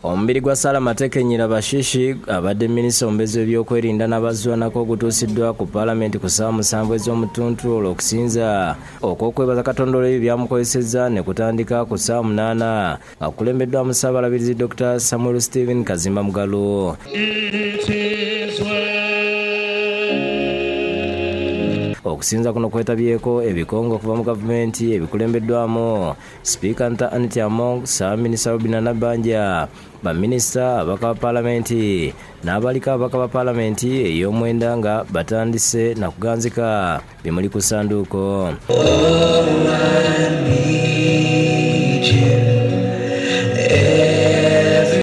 Omubiri gwa Sarah Mateke Nyirabashishi, abadde minisita omubeezi w'ebyokwerinda n'abazirwanako, gutuusiddwa ku Paalamenti ku ssaawa 7 ez'omutuntu, olwo okusinza okw'okwebaza Katonda olw'ebyo byamukozesezza ne kutandika ku ssaawa 8 nga kukulembeddwamu Ssaabalabirizi Dr Samuel Stephen Kazimba Mugalu. Okusinza kuno kwetabyeko ebikonge okuva mu gavumenti ebikulembeddwamu Sipiika Anita Annet Among, Ssaabaminisita Robinah Nabbanja, baminisita, ababaka ba Paalamenti n'abaliko ababaka ba Paalamenti ey'omwenda, nga batandise na kuganzika bimuli ku ssanduuko.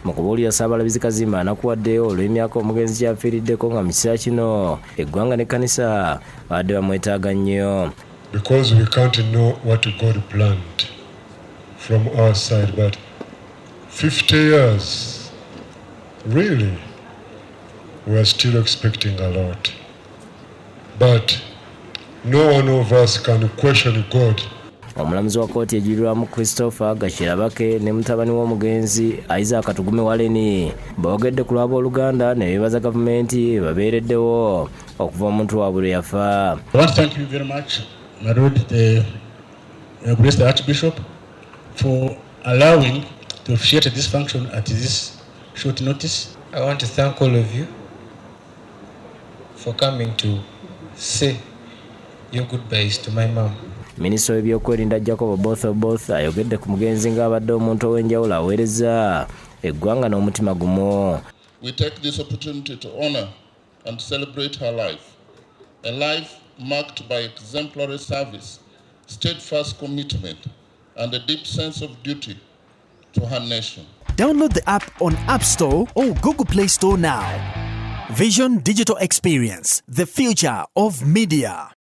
Mu kubuulira, Ssaabalabirizi Kazimba anakuwadde olw'emyaka omugenzi kyafiiriddeko, nga mu kiseera kino eggwanga n'ekkanisa babadde bamwetaaga nnyo. Because we can't know what God planned from our side, but 50 years, really, we are still expecting a lot. But no one of us can question God. Omulamuzi wa kkooti ejulirwamu Christopher Gashirabake ne mutabani w'omugenzi Isaac Tugume Waleni boogedde ku lw'abooluganda ne beebaza gavumenti ebabeereddewo okuva omuntu waabwe lwe yafa. I want to thank you very much, my Lord, the Grace the Archbishop, for allowing to officiate this function at this short notice. I want to thank all of you for coming to say your goodbyes to my mom. Minisita w'ebyokwerinda Jacob Oboth Oboth ayogedde ku mugenzi ng'abadde omuntu ow'enjawulo aweereza eggwanga n'omutima gumu. We take this opportunity to honor and celebrate her life, a life marked by exemplary service, steadfast commitment, and a deep sense of duty to her nation. Download the app on App Store or Google Play Store now. Vision Digital Experience, the future of media.